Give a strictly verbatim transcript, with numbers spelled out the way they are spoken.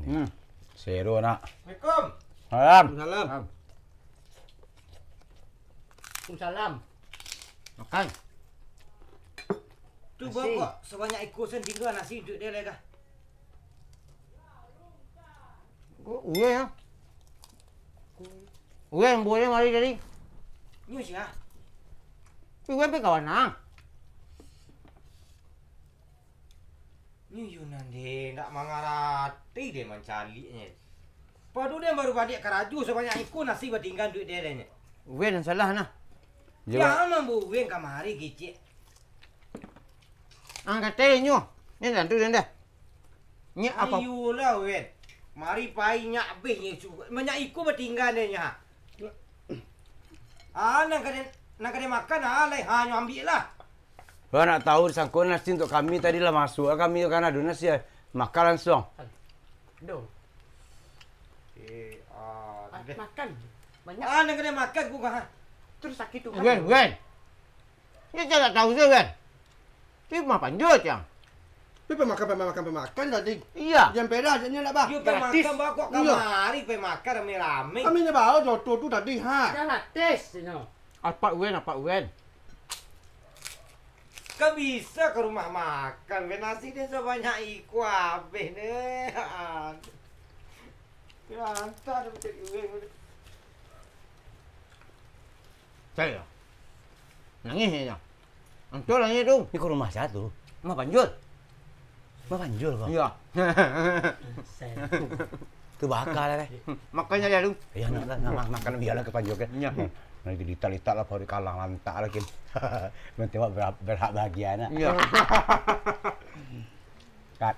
Hmm. Sero nak. Assalamualaikum. Salam. Salam. Waalaikumsalam. Makan. Tu Nasi. Bokok sabanyak iko sen tingga nasi untuak dia lai kah? Uwe, ya. Uwe, buah dia mari tadi. Nyo sia? Uwe, pai kawan, ah. Nyo yo nan deh, ndak mangarati deh mancaliaknyo. Pado deh baru baliak karajo sabanyak iko nasi batingga untuak dia deh nyo. Uwe nan salah, nah. Yo, Bang. Sia mambuweng kamari kicik? Angkatai nyo. Ni tantu den dah. Nyak apa? Ayolah, Wen. Mari pai nyak abih nyo sugo. Manyak iko batingga den nyo. Ah, nan ka den, nan ka den makan, ah, lai, ha, nyo ambiak lah. Lah nak tahu disangko nasi untuk kami tadi lah masuk, kami kan ado nasi, ah. Makan langsung. Aduh. Eh, ah, Ah, deh. Makan. Banyak. Ah, nan ka den makan ku, ha. Terus sakit tu kan. Wen, Wen. Dia tidak tahu je, Wen. Dia mah panjul, Cang. Dia pai makan, pai makan, pai makan tadi. Iya. Jangan pedas, jangan nak, bah. Dia pai Gratis. Makan, bah, kok Iya. Kamari pai makan rame-rame. Kami ni bawa joto tu tadi, ha. Gratis, you know. Apa, Wen, apa, Wen? Kan bisa ke rumah makan, Wen. Nasi dia sebanyak iko habis ni. Aduh. Lantak dah macam duit. Cari lah. Nangih je. Antua nangih tu. Ni ke rumah sia tu? Mah Panjul. Mah Panjul kau? Iya. Tu bakal lah, deh. Makanya dia tu. Ya, nak lah, nak ma-, makan biarlah ke Panjul kan. Iya. Nanti ditak-litak lah, baru kalah lantak lah, Kim. Nanti awak berhak, berhak bahagia, nak. Iya. Kat.